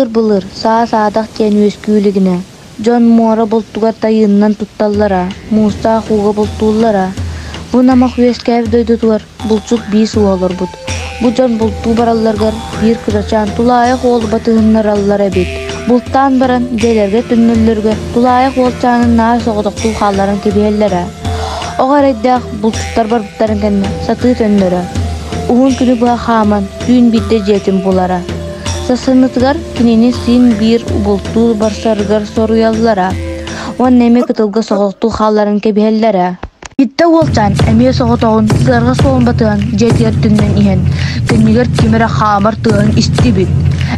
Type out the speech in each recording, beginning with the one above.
Былыыр-былыр саа-саадах диэн үөскүү илигинэ, дьон муора бултугар тайыыннан тутталлара, муустаах ууга бултууллара. Бу Намах үөскээбит дойдутугар булчут биис уола олорбут. Бу дьон бултуу баралларыгар биир кырачаан тулаайах уолу батыһыннараллар эбит. Бултаан баран дьиэлэргэ төннөллөрүгэр тулаайах уолчаанын наар соҕотохтуу хаалларан кэбиһэллэрэ. Оҕо эрэйдээх булчуттар барбыттарын кэннэ сатыы төннөрө. Уһун күнү быһа хааман түүн биирдэ дьиэтин булара. Сарсыҥҥытыгар кинини син биир бултуу барсарыгар соруйаллара уонна эмиэ кытылга соҕотохтуу хаалларан кэбиһэллэрэ. Иттэ уолчаан эмиэ соҕотоҕун сыарҕа суолун батыһан дьиэтигэр төннөн иһэн, кэннигэр ким эрэ хаамар тыаһын истибит.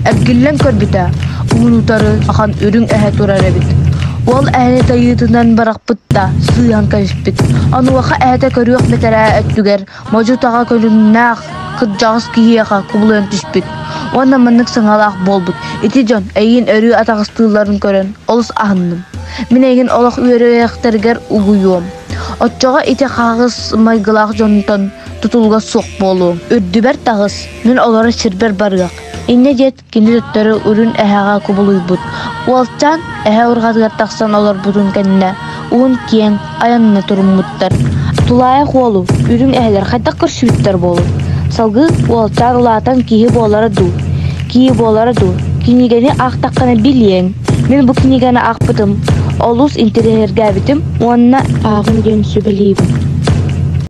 Эргиллэн көрбүтэ, уун утары ахан үрүҥ эһэ турар эбит. Уол эһэни тайыытынан барахпыт да сыыһан кэбиспит. Онуоха эһэтэ көрүөх бэтэрээ өттүгэр модьу-таҕа көрүҥнээх кырдьаҕас киһиэхэ кубулуйан түспүт уонна маннык саҥалаах буолбут: «Ити дьон эйигин өрүү атаҕастыылларын көрөн олус аһынным. Мин эйигин олох үөрүйэхтэргэр угуйуом. Оччоҕо ити хаҕыс майгылаах дьонтон тутулуга суох буолуоҥ. Үрдүбэр таҕыс, мин олорор сирбэр барыах. Инньэ диэт Кини төттөрү үрүҥ эһэҕэ кубулуйбут. Уолчаан эһэ ураһатыгар тахсан олорбутун кэннэ уһун киэҥ айанна туруммуттар. Тулаайах уолу үрүҥ эһэлэр хайдах көрсүбүттэр буолуо? Салгыы уолчаан улаатан киһи буолара дуу, кии буолара дуу? Кинигэни аахтаххына билиэҥ. Мин бу кинигэни аахпытым, олус интэриэһиргээбитим уонна ааҕын диэн сүбэлиибин.